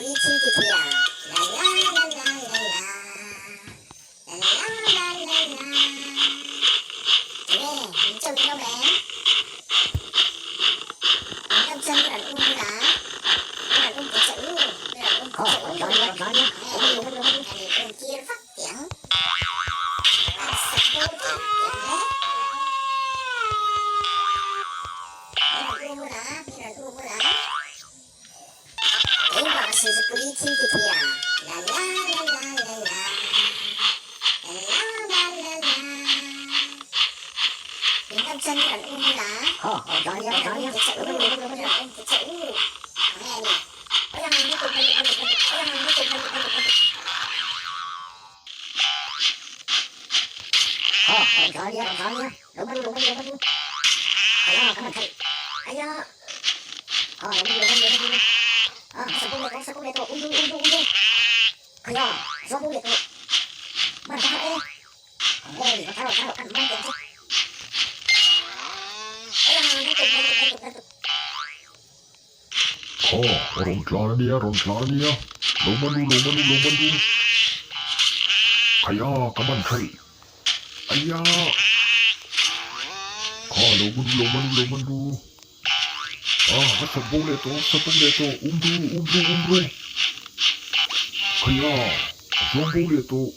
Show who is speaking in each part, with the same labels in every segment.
Speaker 1: pui thil ti thei a, la la la la la la, la la la la la. Enge min cho in awm em? Min dam chuan ka rawn um bula, ka rawn um pe che u, ka rawn um pe che u. Ani um tir vak tih ang. An sak bo vak tih ang le. Min rawn um bula, min rawn um bula. Keimah Sizupui thil ti thei a, la la la la la la, la la la la la. Min dam chuan ka rawn um bula, ka rawn um ti che u, ka rawn um ti che u. Ang nge ni?
Speaker 2: Kha, a rawn tlan a nia, rawn tlan a nia, lo man u, lo man u, lo man u. Khaia, ka man thelh. Aia! Kha, lo man u, lo man u, lo man u. Ah, a sat bo leh tawh, sat bo leh tawh, um ru, um ru, um ru. Khaia, a zuang bo leh tawh.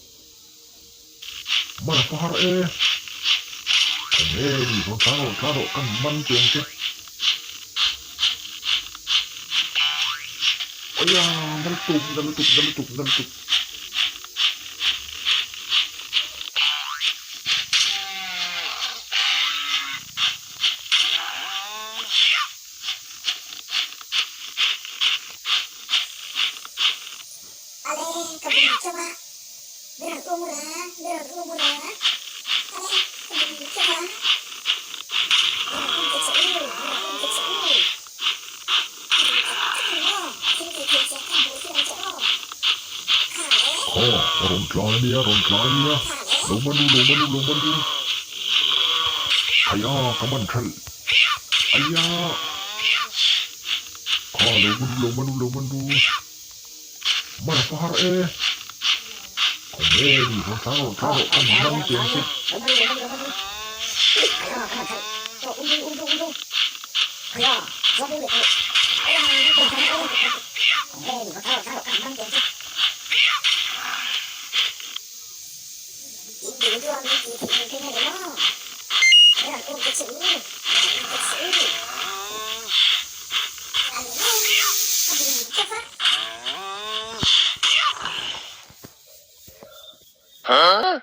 Speaker 2: Man a fa har e. Eng e ni rawn tlan rawh tlan rawh kan man teng che. Aia na lutuk na lutuk na lutuk na lutuk.
Speaker 1: Ale ka bum chauh a, mi rawn um ula, mi rawn um ula, ale ka bum chauh a, mi rawn um ta che u, mi rawn um ta che u, ka duh tak tak ang maw, thil tih theih chiah ka hmuh tir ang che aw, kha le.
Speaker 2: Kha, a rawn tlan a nia, rawn tlan a nia, lo man u, lo man u, lo man u, Khaia ka man thelh, aia, kha lo man u, lo man u, lo man u. Man a fa har e. Khawnge ni rawn tlan rawh tlan rawh kan man teng che.
Speaker 1: Huh?